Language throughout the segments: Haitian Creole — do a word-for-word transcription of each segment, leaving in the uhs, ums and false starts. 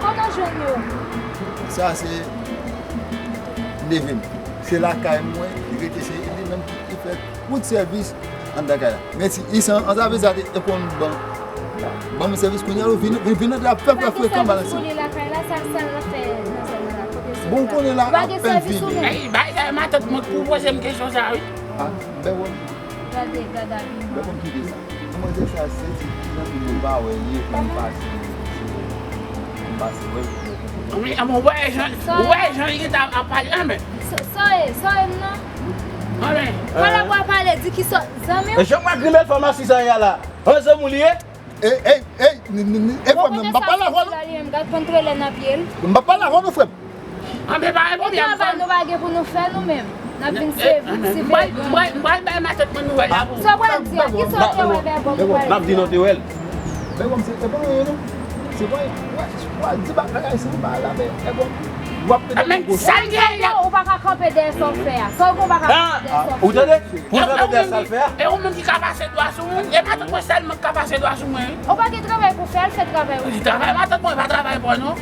Kote w jwenn yo? Sa se neve m. Se lakay mwen li rete, se li menm ki fè tout sèvis anndan kay la. Men si isan an zafè sa te konn ban ban mwen sèvis kounye a, ou vin vin vin antre ap fè fè frekan balanse. Ou pa gen sèvis pou li lakay la, sa sa l ap fè nan zòn nan la? Kote sèvis la? Bon, ou konnen la ap fè vini. Ey, bay sa matant mwen k pwopoze m kesyon sa wi. Ah, bègòm. Gade, gade abi. Bègòm kite sa. Manzè sa se ti nan ki nou pa wè ye, m pase. M pase wè. Wi, a mwen wè jan, wè jan li ta ap pale, anben. Sa, sa e, sa e m nan. Anben. Kalabwa pale, di ki sa, zanmi w? E jan mwen grimèl fòm asizay a la. An zanmi w li ye? Ey, ey, ey, ni, ni, ni, e frè m, m pa pale avè w non. M gad pran trelè nan pye l. M pa pale avè w non, frè m. Anben, pa gen pwoblèm, frè m. Nou pa gen pou nou fè nou menm. N ap vin sèvi, sèvi. M pral, m pral, m pral bay matant mwen nouvèl la pou ou. Sa w pral di a? Kisa w te wè bègòm ou pral di a? N ap di nou te wè l. Bègòm se, e pa anyen non. Se pa, wè, w al di bagay sa, w pa al avè bègòm. W ap pede nan gòch. Sa l gen la. Ou pa ka kanpe dèyè sa w fè a. Sa w gen, ou pa ka kanpe dèyè sa w fè a. Ou tande? Pou sa, e ou menm ki ka pase dwa sou moun, e matant mwen sèlman ki ka pase dwa sou mwen wi. Ou pa gen travay pou fè, al fè travay ou. Li travay matant mwen, pa travay pa w non.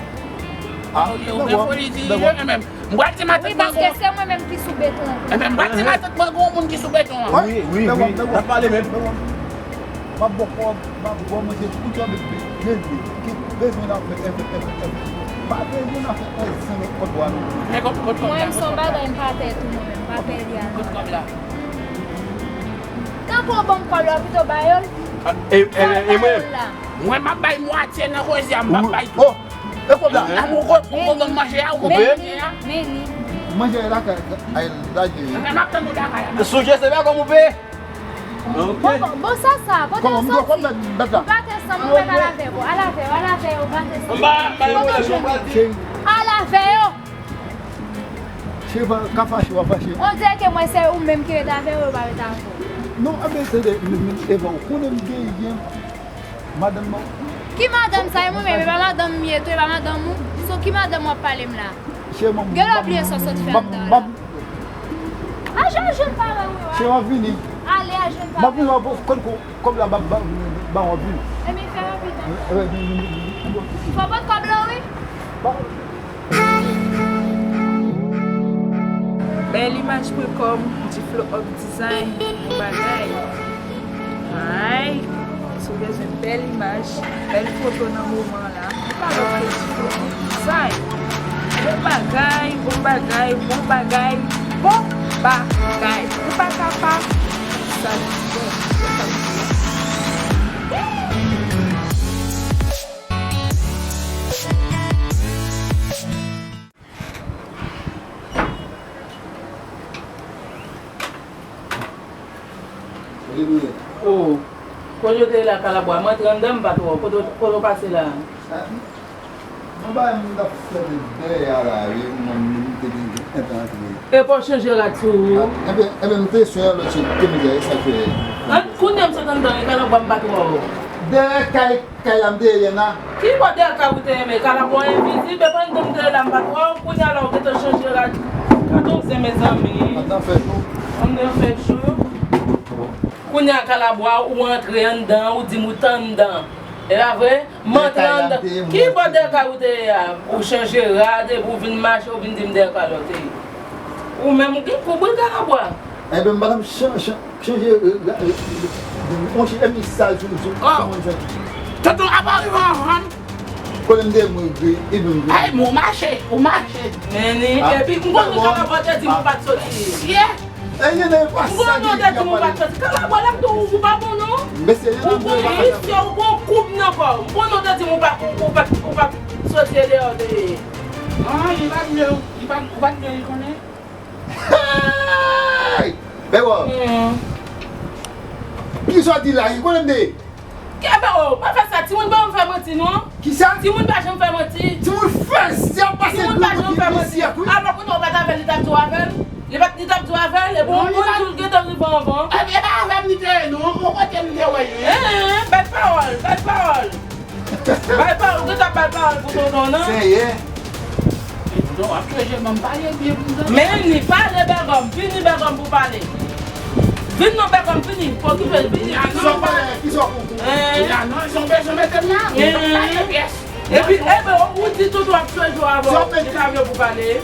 Ah, ok, ou gen foli di, e menm. M pral di matant mwen. Wi, paske se mwen menm ki sou beton an. E menm, m pral di matant mwen gon moun ki sou beton an. Wi, wi, wi. N ap pale menm. M ap bò kòb, m ap bò manje tout jan de byen li ki bezwen nan fè, fè, fè, fè, fè. Pa bezwen nan fè anyen lòt bò a non. Mwen menm se yon bagay m pa pè tou mwen menm, m pa pè li a non. Tankou w ban m kòb la, pito ba yo l. E, e, e mwen menm. Mwen m ap bay mwatye nan koze a, m p ap bay tout. Oh, e kòb la. A mwen ou ko ban m manje a, ou ko ban m manje a. Men li, men li. Manje a la kay, ay, la je. Mwen m ap tann ou lakay la. Sonje se pa kòm ou peye. Ok. Bon, bon, bon, sa, sa, kote yo soti? Ou pa te sanm, ou mèt al avè yo, al avè yo, al avè yo, ou pa te sanm. M pa, pa gen pwoblèm, m pral di. Al avè yo. Cheva ka fache, w ap fache. On dirè ke mwen se ou menm ki ret avè yo, yo pa ret avè w. Non, anben, tande, m, m, Eva, ou konnen m genyen madanm nan. Ki madanm sa, e mwen menm, e pa madanm m ye tou, e pa madanm ou. So, ki madanm w ap pale m la? Cheri, m, gen lè w bliye sa w sot fè anndan la. A, jan w jwenn pa wè wi, wa. Cheri, w ap vini. Ale, a jwenn pa wè. M ap vini, w ap konn ko-, kòb la, ba, ba, ba w ap vini. Ebyen, fè rapid, non. Fò pot kòb la, wi. Bèl imaj pwen kòm, Diflo Up Design, bon bagay. Ay, si w bezwen bèl imaj, bèl foto nan moman la, ou pa lòt ke Diflo Up Design. Bon bagay, bon bagay, bon bagay, bon bagay. Ou pa ka pa sa. Oh, kote w te ye la, Kalabwa? M antre anndan, m pa t wè w. Kote w, kote w pase la? Mwen pa menm t ap fè dèyè a la, wi, mwen menm te gen entan antre. E pa w chanje rad sou ou? Enben, enben, m te sou yon lòt chemize, e sa k fè. An, kounye a m sot anndan, e Kalabwa m pa t wè w. Dèyè kay, kay la m te ye la. Ki bò dèyè kay ou te ye, men kalabwa envizib, e pandan m te la m pa t wè w, kounye a la ou gentan chanje rad. Gade w zen, mezanmi. Pandan fè jou. Pandan fè jou. Kounye a kalabwa ou antre anndan, ou di m ou t anndan. E pa vre? M antre anndan. Ki bò dèyè kay ou te ye a? Ou chanje rad, epi ou vin mache, ou vin di m dèyè kay la ou te ye. Ou menm ou gen koubri kalabwa. Enben, m pa t ap chan- chan- chanje, euh, ra- euh, euh, yon ti èmi sal sou sou sou mwen sa. Tonton ap arive anvan m. Kote m te mwen vre, epi m vre. Ay, men w mache, ou mache. Men ni, epi m konnen kalabwa te di m ou pa t soti. Mesye! M konnen w te di m ou pa t soti. Kalabwa, lè m di w ou pa bon non. Mesye, ou gon visye, ou gon koub nan kò w. M konnen w te di m ou pa, ou pa, ou pa t soti, e deyò w te ye. Ah, li pa t vle, li pa, ou pa t vle li konnen. Hey! Bègò! Kisa w di la? Ki kote m te ye? Kenbe w, pa fè sa, timoun pa janm fè manti non. Kisa? Timoun pa janm fè manti. Timoun fè zi ap pase dlo pou ti mesye wi. Alò kounye a w pa t avè l, li t ap di w avè l? Li pa t, li t ap di w avè l, epi w konn di w gentan rive anvan. E pa avè m li te ye non, yon kote m te wè l wi. Bèl pawòl, bèl pawòl. Bay pawòl, ou gentan bay pawòl pou tonton nan? Senyè. Tonton, w ap chanje, ban m pale byen pou m tande. Men ni pale Bègòm, vini Bègòm pou pale. Vin non Bègòm, vini, pou okipe l, vini. Kisa w pale, kisa w konprann? Kounya non, jan w bezwen mete m la, m p ap pale pyès. Epi, enben, ou di tout w ap chanje avan, ou di pa vle pou pale.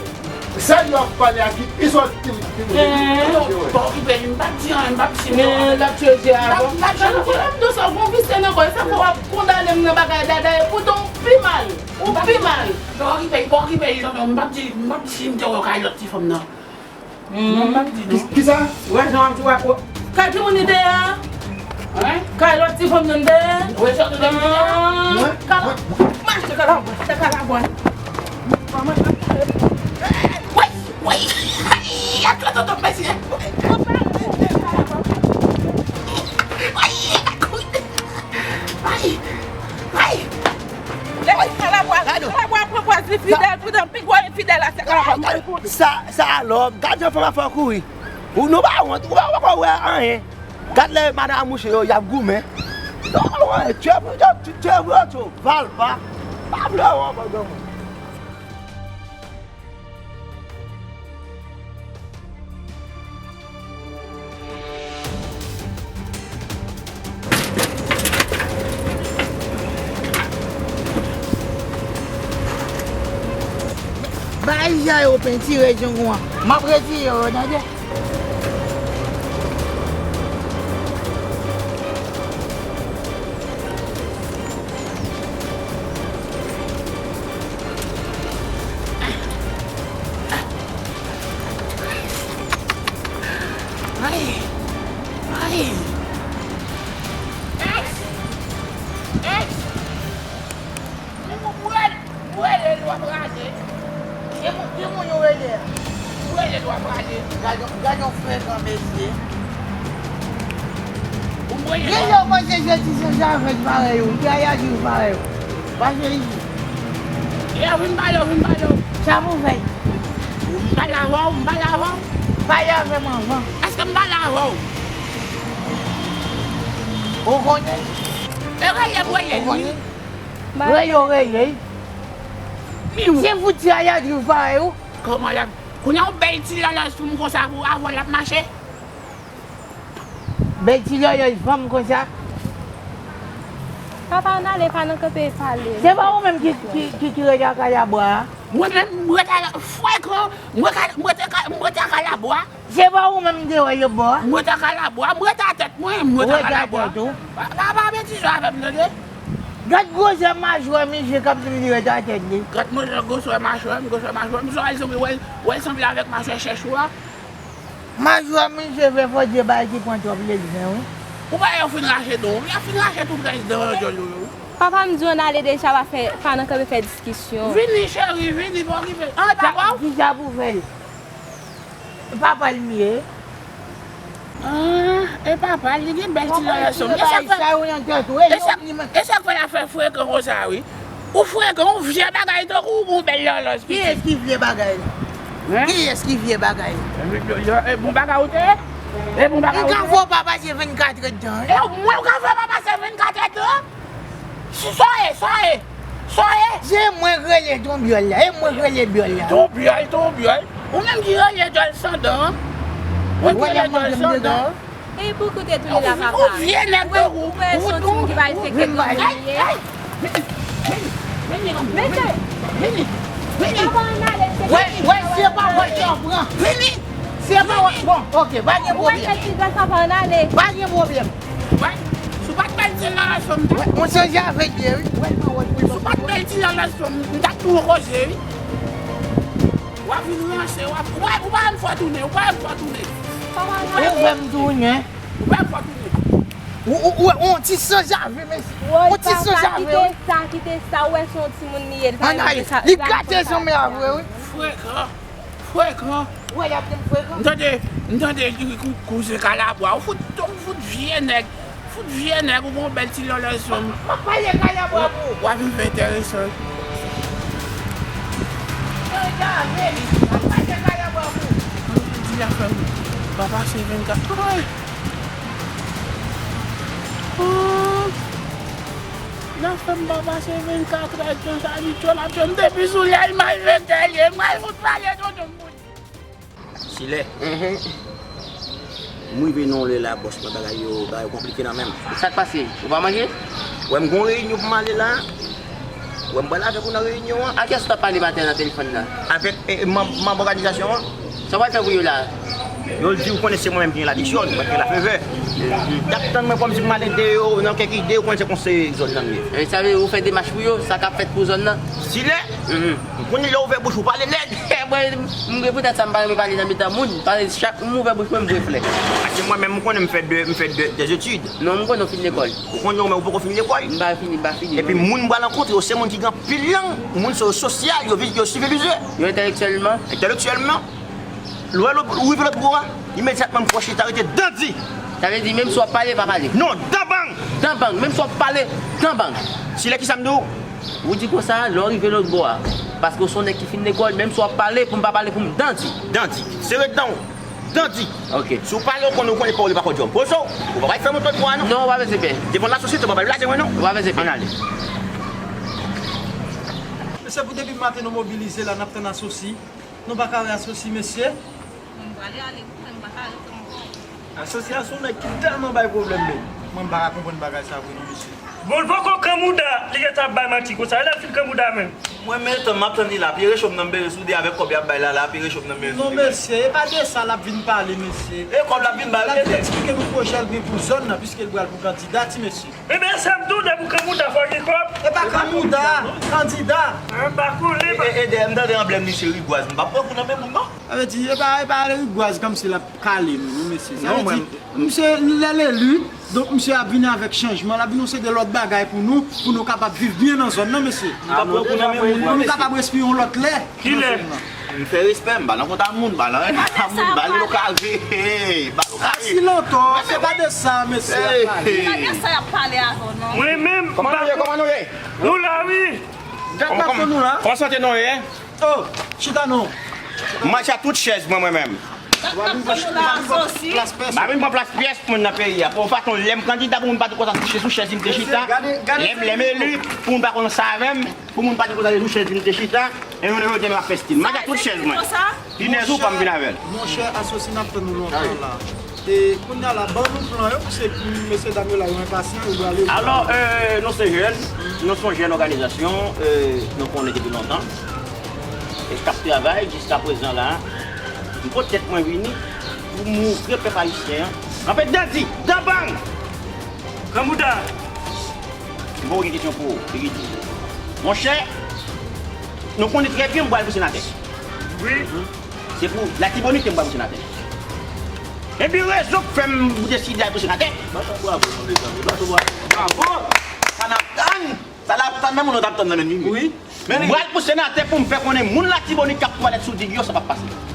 Sa yo ap pale a ki, ki sòti ti, ti, ti. Bon, ki pèdi, m p ap di anyen, m p ap di non. L ap chanje avan. M ap chanje. Fò m di w sa, w gon visye nan kò, sa fè w ap kondane m nan bagay dada, e poutan w pi mal. Ou pi mal. Bon, ki pèdi, bon, ki pèdi, tonton, m p ap di, m p ap di si m te wè w kay lòt ti fanm nan. Non, m p ap di non. Ki, kisa? Ou wè jan w ap di w ap wè. Kay ki moun li te ye a? Kay lòt ti fanm nan dèyè? Wi, sa w te di a? Kala, mache kala, kala bwè. Wi, wi. Ay, atò, atò, atò, mesye. Ay, ay, ay. Lè kala bwè, kala bwè pran pòz li fidèl, poutan pi gwo enfidèl la se kala bwè. Sa, sa alò, gad jan fanm ap fè w kouri. Ou nou pa wont, ou pa, ou pa wè anyen. Gad lè madan mouche yo, y ap goumen. Yo pa wè anyen, tchè pou yo, tchè pou yo, tchè, valpa. Pa vle wè anpil granmoun. Bay jan yo pentire django an. M ap retire yo, tande. Ay! Ay! Ex! Ex! Mwen, mwen, mwen rele l, w ap rale. Ki moun, ki moun yo rele a? Mwen rele l, w ap rale. Gad yon, gad yon frekan mesye. Ou mwen rele. Gen lè w panse se ti sensasyon parèy ou, ki ayajil parèy ou. Pase isit. Yo, vin pale w, vin pale w. Sa pou fè? M pale avè w, m pale avè w. Pale avè m anvan. Èske m pale avè w? Ou konnen? E rele m rele l wi. Rele w rele l. Se fouti ayajil parèy ou. Kòman la? Kounye a yon bèl ti lòlòj pou m konsa pou avè w l ap mache. Bèl ti lòlòj fanm konsa. Papa, ann ale, pa nan kanpe pale. Se pa ou menm ki, ki, ki, ki rete a Kalabwa a? Mwen menm, mwen rete a frekan, mwen ka, mwen te ka, mwen rete a Kalabwa. Se pa ou menm ki te wè yo bò a? Mwen rete a Kalabwa, mwen rete a tèt mwen, mwen rete a Kalabwa. Ou rete a tèt ou? Pa, pa, pa betize avè m, tande? Gad gwosè machwè misye k ap di m li rete a tèt li. Gad gwosè machwè m, gwosè machwè m, sa w wè l sanble, wè l, wè l sanble avèk machwè chèch ou a? Majò misye fè fòdye bagay ki pran twòp lèzen wi. Ou pa wè yo fin rache dan w, yo fin rache tout rès dan djòl yo yo. Papa m di w ann ale deja, pa fè, pa nan kanpe fè diskisyon. Vini cheri, vini, pa okipe. An, dakò. Kisa pou fè l? Papa l m ye. Ah, e papa l, li gen bèl ti lòlòj. E sa k fè, e sa k fè l ap fè frekan konsa wi. Ou frekan, ou vye bagay tankou ou gon bèl lòlòj pitit. Kiyès ki vye bagay la? Hein? Kiyès ki vye bagay la? E bon bagay ou te ye? E bon bagay ou te ye? Ou ka fè w pa pase vennkat èdtan wi. E mwen ou ka fè pa pase vennkat èdtan? Sa w ye, sa w ye? Sa w ye? Se mwen k rele Tonbyòl la. E mwen k rele Byòl la. Tonbyòl, Tonbyòl. Ou menm ki rele Dyòl Sandan an. Mwen ki rele Dyòl Sandan an. E pou koute tou li la, papa. Ou vye nèg tou. Ou wè, ou wè se yon timoun ki pa respekte granmoun li ye. Mesye, papa ann ale, se wè, wè, se pa wè, pran. Vini. Se pa wè, bon, ok, pa gen pwoblèm. Ou wè se ti gras papa ann ale. Pa gen pwoblèm. Wè, si w pa t bèl ti nan relasyon m ta. Wè, mwen chanje avèk byen, wi. Wè, nan wòt, wi. Si w pa t bèl ti nan relasyon m, m t ap tou koze, wi. W ap vin ranse, w ap, ou pa, ou pa wè m fò tounen, ou pa wè m fò tounen. Ou wè m tounen. Ou pa wè m fò tounen. Ou, ou, ou, ou ti sanzave, mesye. Ou ti sanzave, wi. Sa, kite sa, kite sa, ou wè se yon timoun li ye, li pa renmen sa. Li gate zanmi a vre, wi. Frekan, frekan. Ou wè, y ap di m frekan. M tande, m tande li kou-, kouzen Kalabwa. Ou fout, ou fout vye nèg. Fout vye nèg, ou gon bèl ti lòlòzon. M ap pale Kalabwa pou ou. W ap vin fè enteresan. Yo, y ap pale Kalabwa pou ou. Di afè m pa pase vennkat. Ay! Oh! Afè m pa pase vennkat èdtan, sa li tchòl ap tchòl. M depi sou li a, li malfektè li ye. M pral fout pale tonton m pou li. Silè. Mhm. M rive nan yon lè la, bòs mwen, bagay yo, bagay yo konplike nan men m. Sa k pase? Ou pa manje? Wè, m gon reyinyon pou m ale la. Wè, m pral avèk ou nan reyinyon an. A kiyès ou t ap pale maten nan telefòn nan? Avèk, eh, manm, manm òganizasyon an. Sa w pral fè pou yo la? Yo di ou konnen se mwen menm ki gen ladiksyon, mwen ki gen lafevè. Mhm. Y ap tann mwen kòmsi pou m al ede yo nan kèk ide, ou konnen se konseye zòn nan m ye. E sa vle ou fè demach pou yo, sa k ap fèt pou zòn nan? Silè, mhm, m konnen lè w ouvè bouch ou pale nèg. Mwen, m, poutèt sa m pa renmen pale nan mitan moun, paske chak m ouvè bouch mwen, m voye flè. Paske mwen menm, m konnen m fè de, m fè de, des études. Non, m konnen w fin lekòl. Ou konnen w menm ou poko fin lekòl. M pa fini, m pa fini. Epi moun m pral rankontre yo, se moun ki gen anpil lang, moun sa yo sosyal, yo vi-, yo sivilize. Yo entelektyèlman. Entelektyèlman. Lè w rive lòt bò a, imedyatman m fò chita rete dandi. Sa vle di, menm si w ap pale, pa pale. Non, danbang! Danbang, menm si w ap pale, danbang. Silè, kisa m di w? Ou di konsa, lè w rive lòt bò a. Paske w se yon nèg ki fin lekòl, menm si w ap pale, pou m pa pale, pou m dandi. Dandi. Sere dan w. Dandi. Ok. Si w pale, ou konnen, ou konnen pawòl yo pa fò djòb. Poze w. Ou pa bay fè m lòt bò a, non. Non, ou pa bezwen pè. Devan lasosyete, ou pa bay blaze mwen, non. Ou pa bezwen pè. Ann ale. Mesye, pou depi maten nou mobilize la, n ap tann asosi. Nou pa ka wè asosi, mesye. Mwen, m prale ale wi, mwen, m pa ka ret ankò. Asosi a se yon nèg ki tèlman bay pwoblèm, men. Mwen, m pa ka konprann bagay sa vre non, mesye. Bon, l poko kanmouda, li gentan ap bay manti konsa. Lè l fin kanmouda menm. Mwen, menm tan m ap tann li la, Pierre Chaume nan m bezwen soude avèk kòb y ap bay la, la, Pierre Chaume nan m bezwen soude. Non, mesye, e pa de sa l ap vin pale, mesye. E kòb l ap vin bay, l ap vin eksplike nou pwojè l gen pou zòn nan, piske l pral pou kandidati, mesye. Ebyen, sa m tou, depi w kanmouda, fò gen kòb. E pa kanmouda, kandida. An, m pa konnen. E, e, e, dèyè m tande anblèm li se rigwaz. M p ap pran kou nan men moun, non. Sa vle di, e pa, e pa rigwaz kòmsi l ap kale nou, non, mesye. Sa vle di, misye, lè l eli, donk misye ap vini avèk chanjman, l ap vini yon seri de lòt bagay pou nou, pou nou kapab viv byen nan zòn nan, mesye. M p ap pran kou nan men moun, non, mesye. Pou nou kapab respire yon lòt lè. Kilè? M fè respè, m pa nan kont a moun, m pa nan rèn a moun, bal lo kave, bal lo kave. Asilantò, se pa de sa, mesye, y ap pale. Se pa de sa y ap pale avè w, non. Mwen menm, kòman nou ye, kòman nou ye? Nou la, wi. Gad maton nou la. Kòman sante nou ye? Oh, chita non. M mache ak tout chèz mwen, mwen menm. Gad maton nou la, asosi. M pa vin pran plas pyès moun nan peyi a. Pou fason, lè m kandida, pou moun pa di konsa, se sou chèz li m te chita. Lè m, lè m eli, pou moun pa konn sa avè m. Pou moun pa di konsa, se sou chèz li m te chita, e yon lè yo te m ap fè stil. M mache ak tout chèz mwen. Pinèz ou pa m vin avè l. Monchè, asosi n ap tann nou lontan la. E kounye a la, ban nou plan yo, piske mesye dam yo la, yo enpasyan, yo prale. Alò, euh, nou se jèn, nou se yon jèn òganizasyon, euh, nou konnen depi lontan. E k ap travay jiska prezan la. M pote tèt mwen vini pou montre pèp ayisyen an. Anpè dandi, danbang! Kanmouda! M poko gen kesyon pou ou, Rigidi. Monchè, nou konnen trè byen m pral pou senatè. Wi. Se pou Latibonit ke m pral pou senatè. Epi rezon k fè m deside al pou senatè. Bat yon bravo non, mezanmi, bat yon bravo. Bravo! Sa n ap tann, sa n ap tann, menm ou nou t ap tann nan menm li. Wi. M pral pou senatè pou m fè konnen moun Latibonit k ap twalèt sou dig yo, sa p ap pase.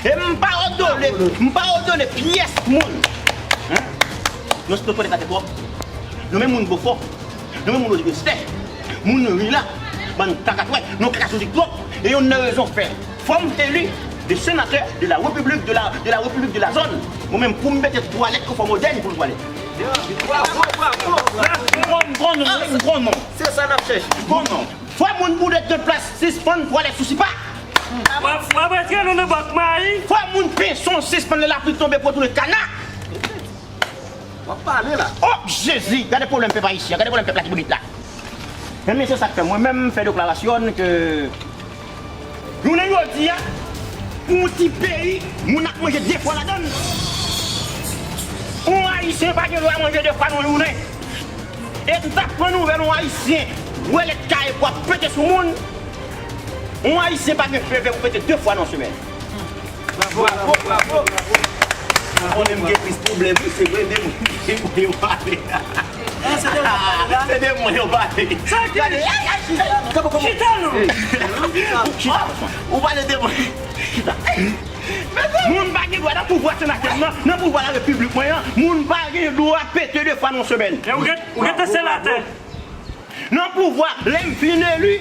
E m pa òdone, m pa òdone pyès moun. Hein? Nou, nou twalèt atè twòp. Nou menm moun Bofò. Nou menm moun Odrestè. Moun ri la. Bann kakatwè. Nou kaka sou dig twòp. E youn nan rezon fè fò m eli de senatè de la République de la, de la République de la zone. Mwen menm pou m mete twalèt konfò modèn pou l twalèt. Bravo, bravo, bravo. M konn, m konn non, m konn non. Se sa n ap chèche. M konn non. Fò moun pou de plas sispann vòlè sou sipa. W ap, w ap antre nou nan bòk mayi. Fò moun penson sispann lè lapli tonbe pou tounen kana. W ap pale la. Oh, Jezi! Gade pwoblèm pèp ayisyen an, gade pwoblèm pèp Latibonit la. Ebyen, se sa k fè mwen menm m fè deklarasyon ke jounen jodi a, pou yon ti peyi, moun ap manje de fwa ladan l. Yon ayisyen pa gen dwa manje de fwa nan yon jounen. E m t ap pran nouvèl yon ayisyen bwè lèt kaye pou ap pete sou moun. Yon ayisyen pa gen feve pou pete de fwa nan semèn. Bravo, bravo, bravo, bravo. Ou konnen m gen plis pwoblèm, wi, se vre, de mwen, de mwen yo pale. Se de mwen yo pale. Gade, ay, ay, chita. Chita, non. Ou pale de mwen. Chita. Moun pa gen dwa nan pouvwa senatè m nan, nan pouvwa larepiblik mwen an, moun pa gen dwa pete de fwa nan semèn. E ou gen, ou gen te senatè. Nan pouvwa, lè m fin eli,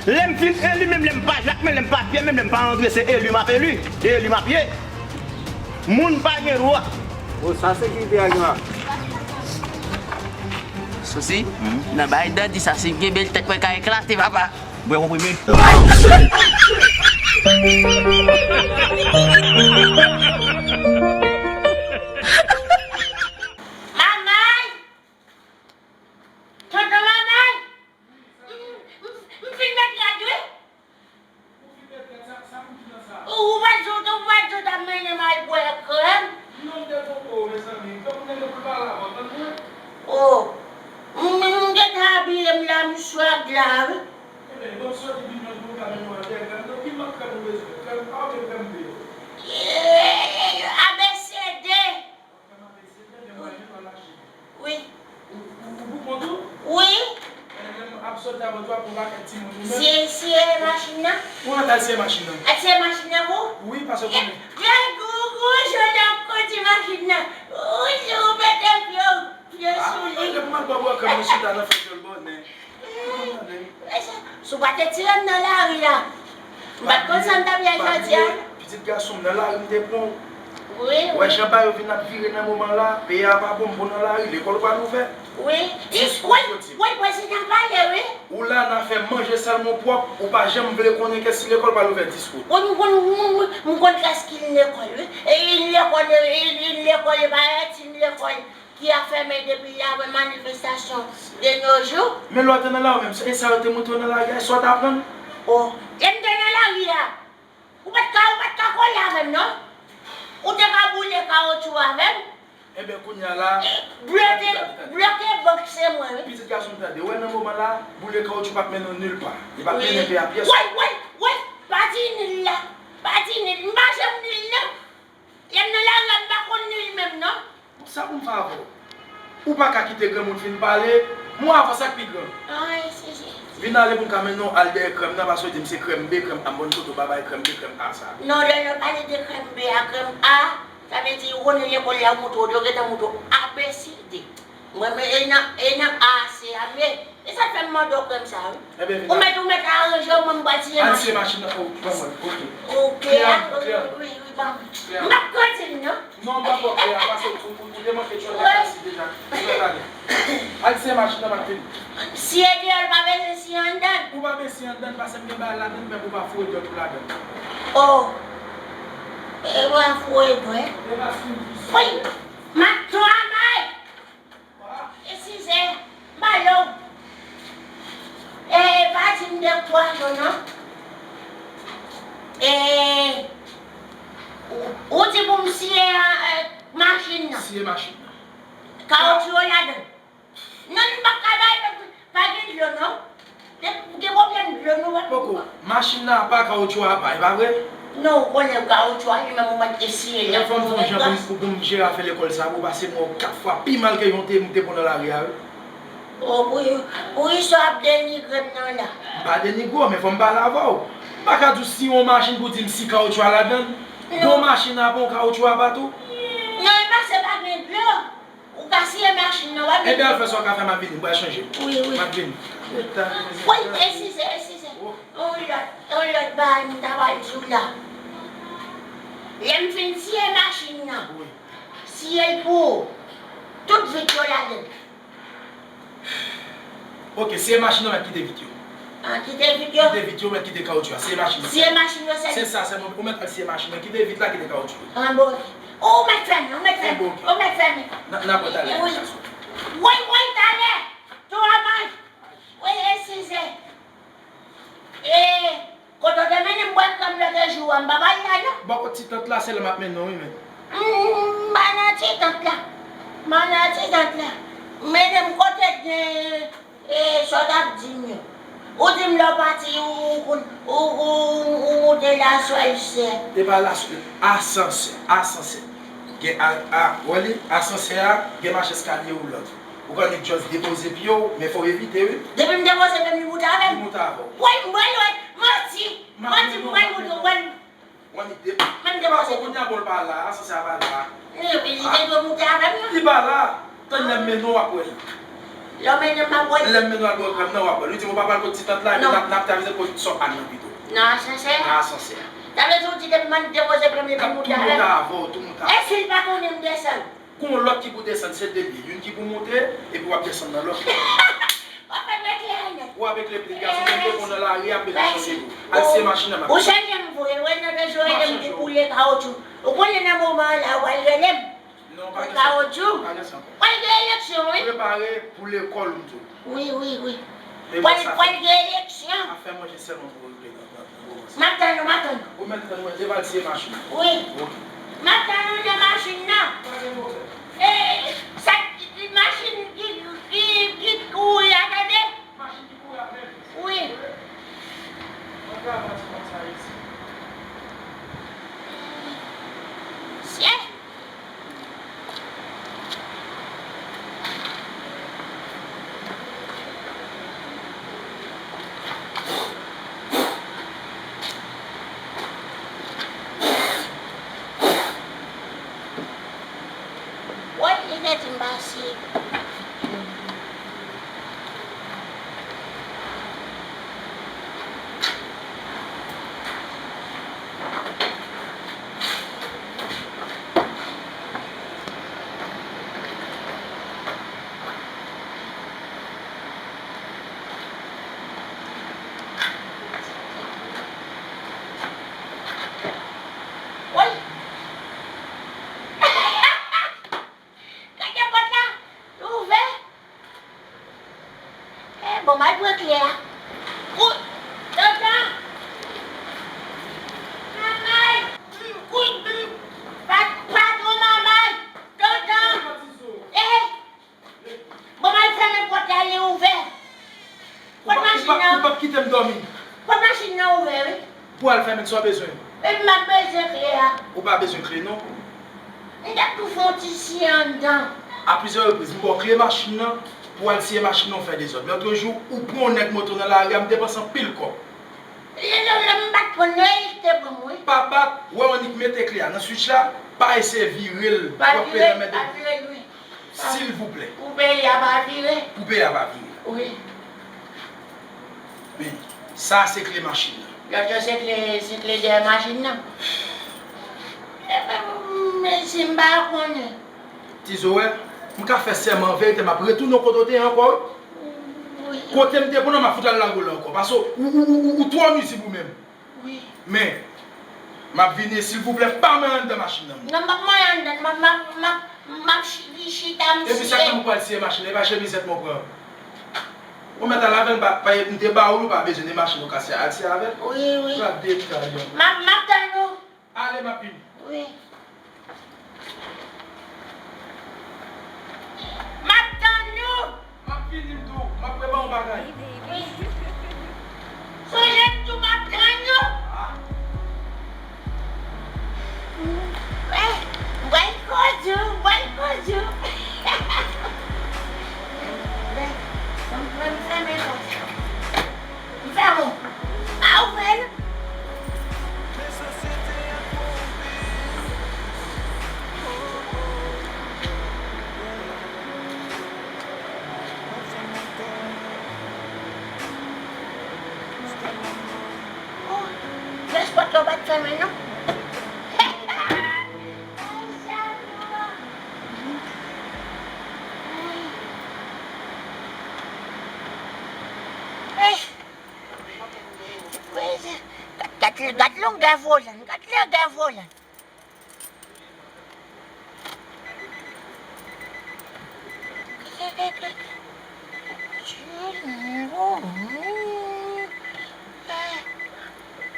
lè m fin eli, menm lè m pa Jak, menm lè m pa Pyè, menm lè m pa Andre, se eli m ap eli, e eli m ap ye. Moun pa gen dwa. Bon, sa sekirite a gen la. Sousi, nan bay dandi sa, si m gen bèl tèt mwen ka eklate, papa. Bwè konprime. Manman! Tonton Manman! M, m, m fin met rad wi. Ou pa di w, ou pa di w t ap mennen m al bwè krèm? Non, m te twonpe w, mezanmi. Fòk nèg yo pou l pale avè w, tann mwen. Oh. M, m, m gentan abiye m la, m swag la, wi. Ebyen, bon, soti vin jwenn pou m ka mennen w al bwè krèm. Non, ki mank krèm ou bezwen? Krèm A oubyen krèm B? Eh, A B C D. Wi. Ou, ou, ou pou kont ou? Wi. Lè m ap soti avè w, w ap pran yon pakèt timoun ou menm. Siye, siye machin nan. Ou antre al siye machin nan. Al siye machin nan pou? Wi, paske w konnen. Gwo, gwo, gwo jodi ap kondi machin nan. Wi, si ou mete pye w, pye w sou li. Lè m al bwè bwè krèm, mwen chita nan fè djòl bònè. Si w pa te tire m nan lari a, m pa t konn sa m t ap fè jodi a. Pitit gason m nan lari m te pran w. Wi, wi. Wè jan bagay yo vin ap vire nan moman la, peyi a pa bon, m pran w nan lari, lekòl pral ouvè. Wi. Dis out yo di. Wi, prezidan pale, wi. Ou la nan fè manje sèlman pwòp, ou pa janm vle konnen kè si lekòl pral ouvè dis out. Wi, m konn, m, m, m konn kès ki lekòl, wi. E lekòl, e, e lekòl, e pa ti lekòl. Ki ap fèmen depi lè apre manifestasyon de nos jours. Men lè w te nan lari menm, e sa yo te montre w nan lari a, e sa w te aprann? Oh, lè m te nan lari a, ou pa t ka, ou pa t ka kole avè m non. Ou te ka boule kawotchou avè m. Enben, kounye a la, bloke, bloke bank se mwen, wi. Pitit gason m, tande, ou wè nan moman la, boule kawotchou p ap mennen w nil pa. Li p ap mennen peyi a pyès. Woy, woy, woy, pa di nil la. Pa di nil, m pa janm nil non. Lè m nan lari a, m pa konn li menm non. Sa pou m fè avè w? Ou pa ka kite granmoun fin pale. Mwen avan sa k pi gran. Vin ale pou m ka mennen w al dèyè krèm nan, paske w di m se krèm B, krèm A, m konn kote w pa bay krèm B, krèm A sa. Non, lè yo pale de krèm B a, krèm A, sa vle di ou konnen lekòl la, yo montre w, yo gentan montre w A B C D. Mwen, men, e nan, e nan A C a m ye. E sa k fè m mande w krèm sa, wi. Ou mèt, ou mèt aranje w, mwen m pral siye machin. Al siye machin nan, oh, ban mwen, oke. Oke, a, wi, wi, ban mwen. M p ap kote l, non. Non, m p ap ba w kle a, pase ou, ou, ou te manke tchòlè pase deja. Ou mèt ale. Al siye machin nan, m ap vini. Siye deyò, l pa bezwen siye anndan. Ou pa bezwen siye anndan, pase m gen bagay ladan, men pou pa foure dwèt ou ladan. Oh. E pa foure dwèt. E pa foure dwèt. Wi. M ap travay. E sizè, m ale w. E, pa di m de kwa yo non. E, ou, ou di pou m siye, e, machin nan. Siye machin nan. Kawotchou yo ladan. Non, m pa ka bay, pa gen dlo non. Gen, gen pwoblèm dlo nou wè. Poko, machin nan apa, kawotchou a apa, e pa vre? Non, ou konnen kawotchou a li menm ou mèt eseye l. Fò m fè yon jan pou m, pou, pou m jere afè lekòl sa pou w pase mwen kat fwa pi mal ke yon te, m te pran nan lari a, wi. O, pou, pou istwa ap denigre m nan la. M pa denigre w, men fò m pale avè w. M pa ka di w si yon machin pou di m si kawotchou a ladan l. Non. Bon machin apa, yon kawotchou apa tou. Non, e pase pa gen dlo. Ou ka siye machin nan, w ap vini. Ebyen, al fè sa w ka fè, m ap vini, m pral chanje. Wi, wi. M ap vini. Wi, e sizè, e sizè. Yon lòt, yon lòt bagay m ta pral di w la. Lè m fin siye machin nan, siye l pou ou. Tout vit yo ladan l. Ok, siye machin nan, mèt kite vit yo. Ah, kite vit yo? Kite vit yo, mèt kite kawotchou a. Siye machin yo. Siye machin yo sèl. Se sa sèlman, ou mèt al siye machin nan, kite vit la, kite kawotchou yo. Ah, bon. Ou mèt fèmen, ou mèt fèmen, ou mèt fèmen. N a, n a pran talè. Wi. Wi, wi, talè. Tou a manje. Wi, e sizè. E, kote w te mennen m bwè krèm lòt jou a, m pa pral la non. Bò kot ti tant la, se la m ap mennen w, wi, men. M pa nan ti tant la. M pa nan ti tant la. Mennen m kote gen, e, sa w t ap di m yo. Ou di m lè w pati, ou, ou, ou, ou, ou moute laswèl sè. E pa laswèl, asansè, asansè. Gen a, a, wè li, asansè a, gen mach eskalye ou lòt. Ou ka annik just depoze pye w, men fò w evite, wi. Depi m depoze pye m, li moute avè m. Li moute avè w. Woy, m pral wè, manti, manti, m pral moute, w pral. W annik depoze. Mwen m depoze pye m. Kounye a bon, l pa la, asansè a pa la. Li, li te dwe moute avè m, non? Li pa la. Tann lè m mennen w, w ap wè l. Lè w mennen m, m ap wè l. Lè m mennen w al bwè krèm nan, w ap wè l. Ou di m ou pa pral kot ti tant la, epi n ap, n ap te avize kot sòt Ann nan pito. Nan asansè a? Nan asansè a. Sa vle di ou di depi mwen depoze pye m, li moute avè m? Tout moute avè w, tout moute avè w. E si l pa konnen m desann? Gon lòt ki pou desann, se de pye. Youn ki pou moute, epi w ap desann nan lòt. W ap fè m eklere nèt. W ap eklere pitit gason, men m te konn nan lari a, m bezwen chanje pou. Al siye machin nan, m ap. Ou chanje m vre, wè nan de jou ede m pou boule kawotchou. Ou konnen nan moman an la, w al rele m. Non, pa gen sa. Kawotchou. Pa gen sa ankò. Pral gen eleksyon, wi. Prepare pou lekòl, m di w. Wi, wi, wi. Pral, pral gen eleksyon. Afè manje sèlman pou regle nan, nan, nan moman sa. M ap tann ou, m ap tann ou. Ou mèt tann mwen, depi al siye machin. Wi. Ok. M ap tann ou nan machin nan. Pa gen pwoblèm. E, sa, machin ki, ki, ki kouri a, tande? Machin ki kouri a menm. Wi. Mwen travay ti konsa isit. Sye. Woy, li te di m pase. Woy! Gade pòt la! Li ouvè! E, bon, m al pran kle a. Kou-, tonton! Manmay! Kou-, pa-, patwon manmay! Tonton! E! Bon, m al fèmen pòt la, li ouvè. Pòt machin nan. Ou p ap kite m dòmi. Pòt machin nan ouvè, wi. Pou al fèmen, sa w bezwen? Epi m ap bezwen kle a. Ou pa bezwen kle, non. M t ap tou fè yon ti siye anndan. A plizyè repriz, m ba w kle machin nan, pou w al siye machin nan, w fè dezòd. Men lòt jou, ou pran yon nèg moto nan lari a, m depanse anpil kòb. Lè, lè, lè m bat konn yo, li te pran m, wi. Pa bat, wè w annik mete kle a nan switch la, pa eseye vire l, w ap peze anmède m. Pa vire, pa vire l, wi. Silvouplè. Pou peyi a pa vire. Pou peyi a pa vire. Wi. Men, sa se kle machin nan. Lòt yo se kle, se kle dèyè machin nan. Ebyen, men si m pa konnen. Tizo, wè, m ka fè sèman an verite, m ap retounen kote w te ye ankò, wi. Wi. Kote m te pran nan, m ap fout al lage w la ankò. Paske ou, ou, ou, ou, ou twò nizib ou menm. Wi. Men, m ap vini, silvouplè, pa manyen anndan machin nan, non. Non, m p ap manyen anndan, m ap, m ap, m ap, m ap chi-, chita, m siye. Epi sa k fè m pral siye machin nan, e pa chemizèt mwen pran. Ou mèt al avè l, pa, pa, m te ba ou l, ou pa bezwen de machin, ou ka siye, al siye avè l. Wi, wi. Gade detay, non. M ap, m ap tann ou. Ale, m ap vini. Wi. M ap tann nou. M ap vini, m tou. M ap prepare yon bagay. Wi. Sonje m tou, m ap tann nou. Ah. Wi. M pral koze w, m pral koze w. Wi. Ban m, ban m fèmen pòt la. M fèmen. Pa ouvè l. Oh, jès pòt la pa t fèmen non. Gad, gad, gad longè volan, gad longè volan.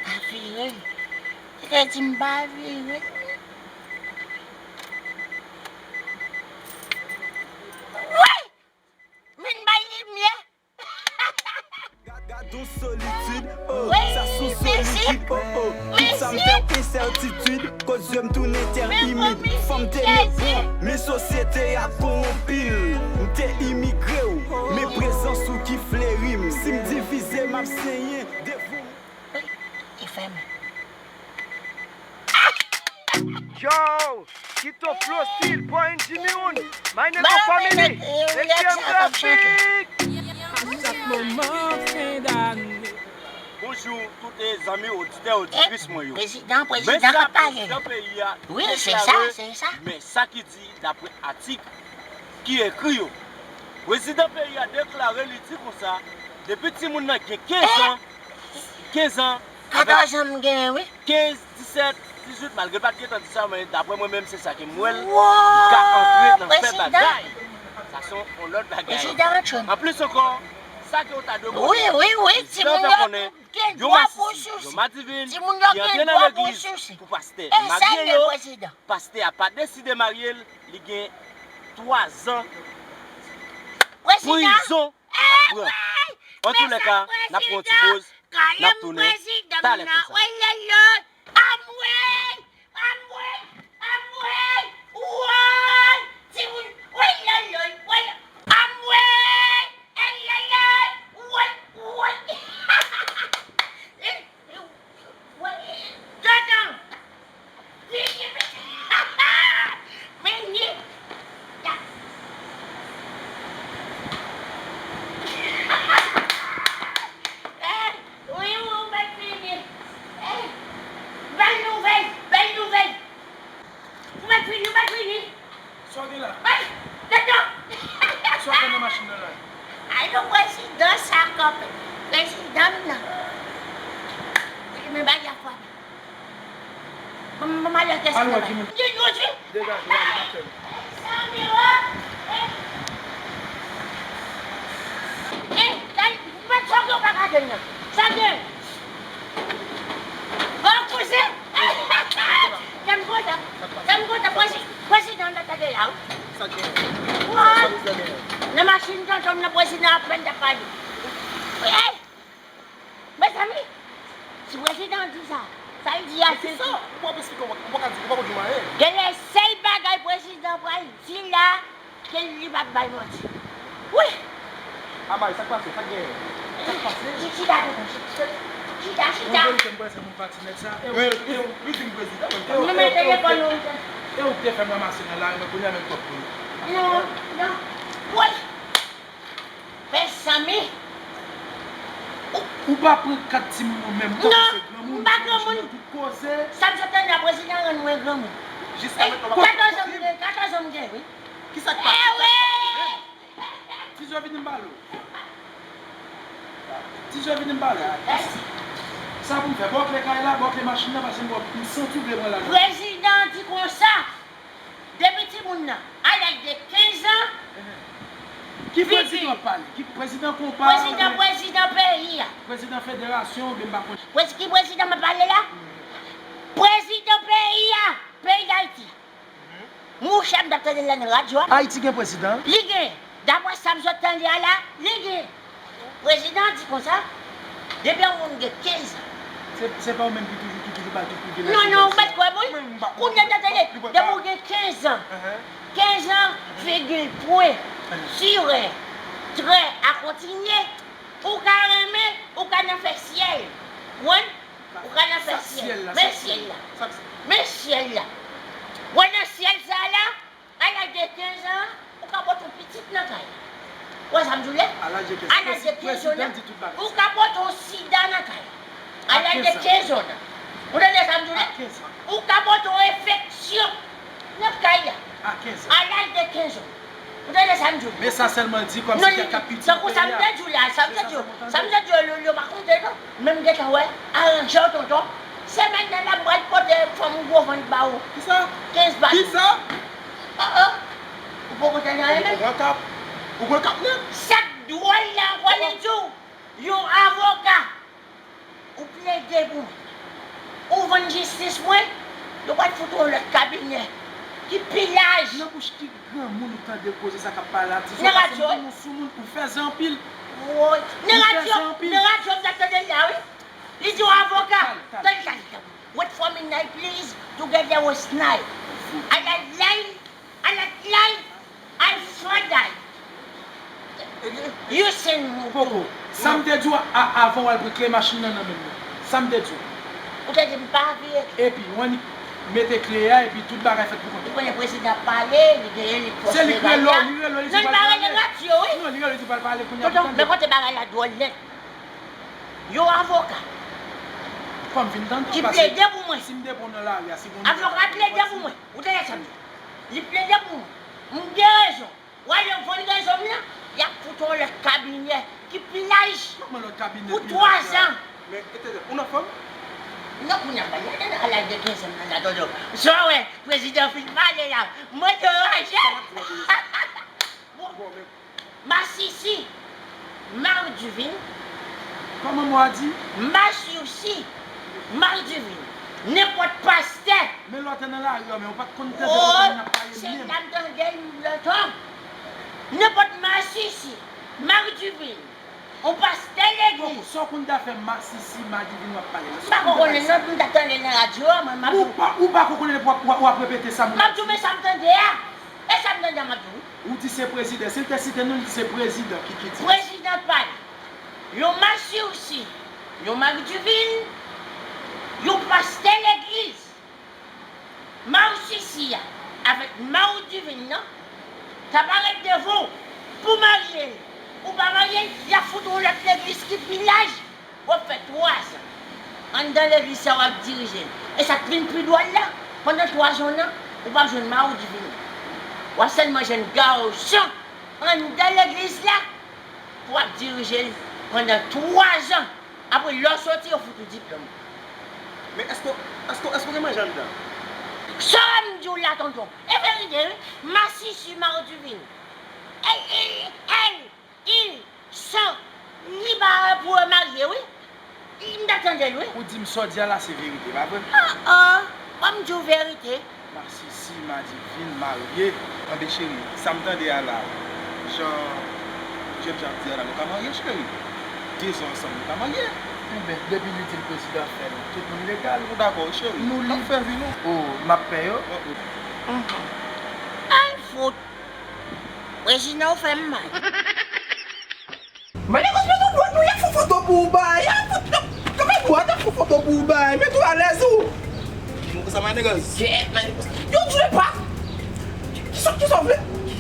Pa vire. Li te di m pa vire. Wi! Vin bay limyè. Gad, gad yon solitid, oh, sa sou solitid, oh, oh. Tout sa m fè w ensètitid, koz je m tounen tè imid. Fanm te nepon, men sosyete a kowonpi l. M te imigre w, men prezans ou ki fleri m. Si m divize, m ap senyen. Devan. Li fèmen. Yo, Kito Flow Style, Boy and Jimmy Wood, My Neto Family, Requiem Traffic. A chak moman fen dane. Bonjou tout zanmi oditè, oditris mwen yo. Prezidan, prezidan k ap pale la. Wi, se sa, se sa. Men sa ki di dapre atik ki ekri yo. Prezidan peyi a deklare, li di konsa, depi timoun nan gen kenz an, kenz an, katòz an m genyen, wi. Kenz, disèt, dizuit, malgre l pa t gentan di sa, men dapre mwen menm, se sa ke m wè l, li ka antre nan fè bagay. Sa se yon lòt bagay. Anplis ankò, sa ke w ta dwe konnen, wi, wi, wi, timoun yo konnen, gen dwa pou sousi. Timoun yo gen dwa pou sousi. Pou pastè marye yo, pastè a pa deside marye l, li gen twa zan prizon l ap pran. Antoulèka, n ap pran yon ti poz, n ap tounen talè konsa. Anmwey! Anmwey! Anmwey! Woy! Timoun! Woy, woy, woy! Anmwey! Ey, ey, ey! Woy, woy! Tonton! Vini, vini! Vini! Eh, wi, wi, ou mèt vini. Eh, bèl nouvèl, bèl nouvèl. Ou mèt vini, ou mèt vini. Sa w gen la? Ay, tonton! Sa w gen nan machin nan la? Ay, non, prezidan sa kanpe. Prezidan m nan. Li men bagay a fwa. Ban m, ban m ale tèt la. Al wè ki moun. Gen yon ti. Degaje, ale, n ap fè l. Eh, sa, mwen, sa w gen w pa ka jwenn nan. Sa gen. Oh, kouzen! Jan m kontan. Jan m kontan, prezi-, prezidan an t ap tande la, wi. Sa gen? Wi. Nan machin tonton m nan, prezidan apèn t ap pale. Ey! Mezanmi, si prezidan an di sa, sa l di a se ki? Ou p ap esplike, ou p ap di, ou p ap di m anyen. Gen de sèl bagay prezidan pral di la, ke li p ap bay manti. Wi! Amay, sa k pase? Sa k genyen? Sa k pase? Chi-, chita, tonton, chita. Chita, chita. An verite, m kwè se moun pati nèt sa. E w, e w, li di m prezidan, men. Nou mete telefòn nou. E w ki te fè m ranmase nan lari, men kounye a menm kòb pou li. Non, non. Woy! Mezanmi! Ou, ou pa pran kat timoun ou menm, ou tankou se granmoun, ou pa granmoun. Tout koze. Sa m sot tande a, prezidan rann mwen granmoun. Jiska mentnan w pa. Katòz an m gen, katòz an m gen, wi. Kisa k pase? Ewe! Ti Jò vini m pale w. Ti Jò vini m pale w. Sa pou m fè? Ba w kle kay la, ba w kle machin nan, paske m wè m santi w vle pran lajan. Prezidan di konsa, depi timoun nan, a laj de kenz an, ki prezidan w ap pale? Ki prezidan konpa? Prezidan, prezidan peyi a. Prezidan federasyon, oubyen m pa konn. Prezi-, ki prezidan m ap pale la? Prezidan peyi a, peyi Dayiti. Mouche m t ap tande l nan radyo a. Ayiti gen prezidan? Li gen. Daprè sa m sot tande a la, li gen. Prezidan an di konsa, depi yon moun gen kenz an. Se, se pa ou menm ki toujou, ki toujou ba l tout privilèj. Non, non, ou mèt kwè m, wi. Kounye a, tande, depi ou gen kenz an, kenz an, vigil, pwen, tirè, trè, a kontinye, ou ka renmen, ou ka nan fè syèl. Konprann? Ou ka nan fè syèl. Men syèl la. Men syèl la. Wè nan syèl sa la, a laj de kenz an, ou ka pote yon pitit nan kay. Wè sa m di w la? A laj de kenz an, ou ka pote yon sida nan kay. A laj de kenz an. Ou tande sa m di w la? Ou ka pote yon enfeksyon nan kay la. A laj de kenz an. Ou tande sa m di w? Men sa sèlman l di kòmsi kèk k ap itilize peyi a. Tankou sa m te di w la, sa m te di w, sa m te di w, yo, yo pa konte non. Men m gentan wè, aranje w tonton. Semèn nan n ap pral pote fanm gwo vant ba ou. Kisa? Kenz bal. Kisa? Oh, oh. Ou poko tande anyen menm? Ou pran kap. Ou pran kap nèt. Sa k dwòl la ankò li di w, yon avoka. Ou plede pou mwen. Ou vann jistis mwen, yo pral fout ou yon lòt kabinè ki pi laj. Nan bouch ki granmoun ou tande koze sa k ap pale la, di sou pase m tankou soumoun, ou fèzè anpil. Woy. Nan radyo, nan radyo m t ap tande l la, wi. Li di yon avoka. Tande sa, li di, "Wait for me, night, please, together with night." I like life. Another life, I further. You send me Poko. Sa m te di w a, avan w al pran kle machin nan nan men m nan. Sa m te di w. Ou te di m pa vire. Epi, w annik mete kle a, epi tout bagay fèt pou kont ou. Li konnen prezidan ap pale, li genyen, li fòs legal la. Se li k rele w, li rele w, li di w pral pale. Non, li pa rele radyo, wi. Non, li rele w, li di w pral pale kounye a. Tonton, men kote bagay la dwòl nèt. Yon avoka ki plede pou mwen. Fò m vin tande w, paske si m te pran w nan lari a, si gon nèg ap fè yon pati. Avoka plede pou mwen. Ou tande sa m di? Li plede pou mwen. M gen rezon. W al vann rezon m nan, y ap fout ou yon lòt kabinè ki pi laj pou twa zan. Men, etènèl, ou nan fòm? Non, kounye a, pa gen nan laj de kenz an nan la, tonton. Sa w wè, prezidan fin pale la. Mwen derange. Bon, men Masisi, Mari Divin. Kòman mo a di? Masisi, Mari Divin. Nenpòt pastè. Men lè w te nan lari a, men ou pa t konn tande kote moun ap pale menm. Se la m tande l lontan. Nenpòt masisi, Mari Divin, yon pastè legliz. Bon, sa w konn t ap fè masisi, Mari Divin w ap pale la? M pa ko konnen non, m t ap tande l nan radyo a, mwen, m ap di w. Ou pa, ou pa ko konnen epi w ap, w ap, w ap repete sa moun ap di? M ap di w, men sa m tande a. E sa m tande a m ap di w, wi. Ou di se prezidan. Si l te site non, li di se prezidan ki, ki di. Prezidan pa li. Yon masisi, yon Mari Divin, yon pastè legliz. Masisi a avèk Mari Divin nan ta parèt devan w pou w marye l. Ou pa marye l, y ap fout ou yon lòt legliz ki pi laj. W ap fè twa zan anndan legliz sa, w ap dirije l. E sa k vin pi dwòl la, pandan twa zan w nan, ou p ap jwenn Mari Divin. W ap sèlman jwenn gason anndan legliz la pou w ap dirije l pandan twa zan. Apre, lè w soti, yo fout ou diplòm. Men èske, èske, èske w gen manje anndan? Sa m di w la, tonton, e verite, wi. Masisi, Mari Divin. El, el, el. Il, san, li pa pou yo marye, wi. M ta tande l, wi. Ou di m sa w di a la se verite, pa vre? Ah, ah, fò m di w verite. Masisi, Mari Divin, marye. Tande cheri, sa m tande a la, jan jènjan ap di a la, nou ka marye, cheri. De zan ansanm, nou ka marye. Enben, depi li di l prezidan fè l, tout moun legal. Ou dakò, wi, cheri? Nou lib. N ap fè vi nou. Oh, m ap pè yo. Ay, fout. Prezidan, w fè m mal. Manigòs, mete dwat nou, y ap fè foto pou ou bay. Y ap fè, y ap, kanpe dwat, y ap fè foto pou ou bay. Mete w alèz ou. Mwen konsa, Manigòs. Kèt, Manigòs. Yo, dwe pa. Kisa, kisa w vle?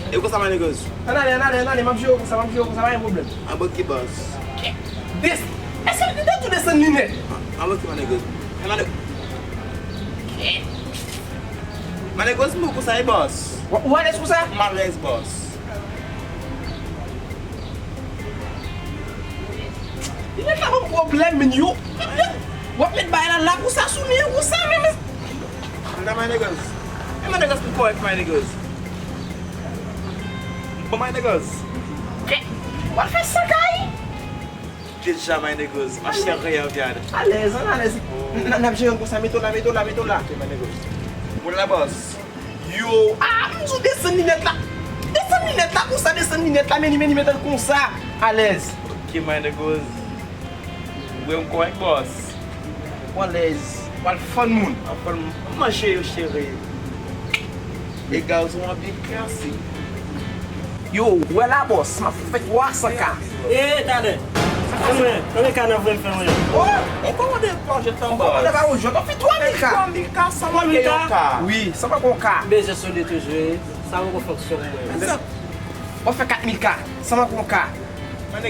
E konsa, Manigòs. Ann ale, ann ale, ann ale, m ap jere w konsa, m ap jere w konsa, pa gen pwoblèm. Anba ki bòs? Kèt. Des-, èske li te tou desann linèt? Anba ki Manigòs? E Manigòs. Kèt. Manigòs, m konsa, e bòs. Ou, ou alèz konsa? M alèz, bòs. Li mèt la ban m pwoblèm, men yo. W ap met bagay la la konsa sou li, konsa, men, men. Ann ale, Manigòs. E Manigòs, m kòrèk, Manigòs. Bon, Manigòs. Kèt. W al fè sa kay? Deja, Manigòs, ma chère, regarde. Alèz, ann alèz. N, n, n ap jere l konsa, mete w la, mete w la, mete w la. Ok, Manigòs. Mwen la, bòs. Yo, ah, m di w desann linèt la. Desann linèt la konsa, desann linèt la, men li, men li mete l konsa. Alèz. Ok, Manigòs. Ou wè m kòrèk, bòs. Ou alèz. W al fann moun. Ap fann moun. Manje yo, cheri. E gaz ou anpil, mèsi. Yo, wè la, bòs, m ap fè twa san K. E, talè. Sa fè mwen, konbyen K n ap vle fè mwen? Oh, e kòmande pa jwèt lan, bòs. Kòmande pa yon jwèt, w ap fè twa mil K. Twa mil K, san manke yon K. Wi, san manke yon K. Bezwen sou li toujou, wi. Sa poko fonksyon pou mwen. W ap fè kat mil K, san manke yon K.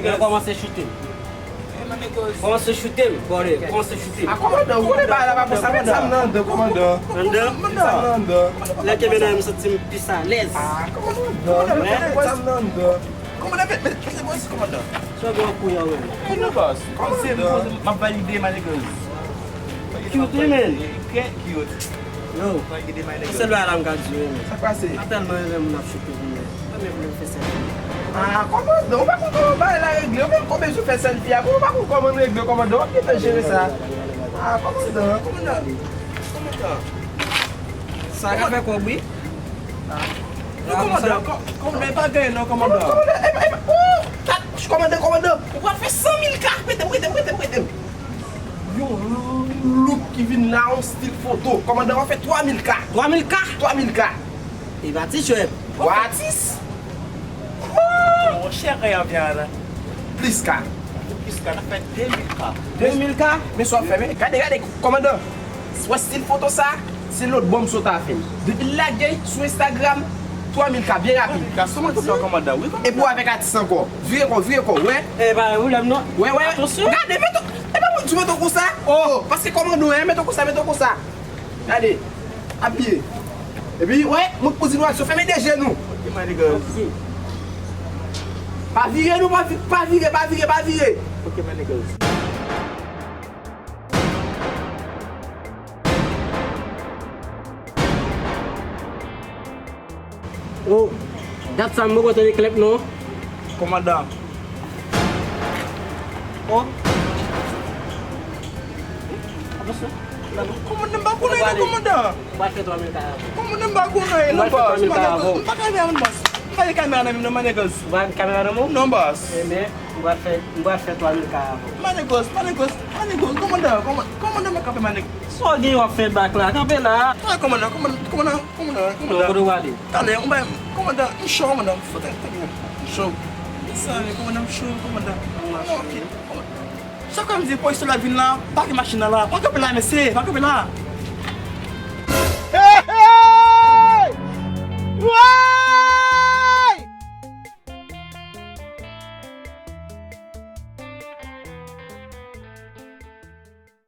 Yo kòmanse choute m. Kòmanse choute m, bòdè, kòmanse choute m. A, kòmandan, ou konnen bagay la pa bon, sa, met zam nan anndan, kòmandan. Anndan? Met zam nan anndan. Lè ke mennen m santi m plis alèz. A, kòmandan, kòmandan, met zam nan anndan. Kòmandan, met, met, met, met, kòmandan. Sa gen yon kou yon wè. Kòmandan, bòs, poze m, poze m, m ap valide, manigans. Cute, wi, men. Trè cute. Yo, se sèl bagay la m ka di w, men. Sa k pase? M tèlman renmen moun ap choute pou mwen. Mwen menm vle fè sèlfi. A, kòmandan, ou pa konn kòman bagay la regle. Ou menm konbyen jou fè sèlfi a, ou pa konn kòman regle, kòmandan. W ap gentan jere sa. A, kòmandan, kòmandan. Kòmandan. Sa ka fè kòb, wi. Non, kòmandan, kò-, kòmandan, e pa genyen non, kòmandan. Kòmandan, e pa, e pa, o, kat, kòmandan, kòmandan. Ou pral fè san mil ka. Prete m, prete m, prete m, prete m. Yon look ki vin la, yon stil foto. Kòmandan, w ap fè twa mil ka. Twa mil ka? Twa mil ka. E pa ti chwèp. What? Monchè, kòmandan. Plis ka. Plis ka, n ap fè de mil ka. De mil ka? Men sa w ap fè, men. Gade, gade, kòmandan. Wè stil foto sa, se lòt bò m sot avè l. Depi l lage sou Instagram, twa mil ka, byen rapid. Twa mil ka, sou mwen tout sa, kòmandan, wi, kòmandan. Epi w avèk atis ankò. Vire kò, vire kò, wè. E pa yon pwoblèm, non. Wè, wè. Atansyon. Gade, mete, e pa mwen di mete w konsa. O, paske kòmandan, hein, mete w konsa, mete w konsa. Gade, apiye. Epi, wè, mwen kouzin w aksyon, fèmen de je nou. Ok, manigans. Pa vire nou, pa vi-, pa vire, pa vire, pa vire. Ok, manigans. O, dat sa m poko tande klèp non. Kòmandan. O. Atansyon. Kòmandan, m pa konnen non, kòmandan. M pral fè twa mil ka avè w. Kòmandan, m pa konnen non, bòs. M pa gen kamera nan men m non, manigans. Ou pa gen kamera nan men w? Non, bòs. Ebyen, m pral fè, m pral fè twa mil ka avè w. Manigans, manigans, manigans, kòmandan, kòmandan, kòmandan, m ap kanpe, manigans. Sa w gen w ap fè bak la? Kanpe la. Talè, kòmandan, kòmandan, kòmandan, kòmandan, kòmandan. Kote w prale? Talè, yon bagay, kòmandan, m cho, kòmandan, m cho, tande, tande, m cho. Mezanmi, kòmandan, m cho, kòmandan. Ok, kòmandan. Chak fwa m di polis la vin la, pake machin nan la, pa kanpe la, mesye, pa kanpe la.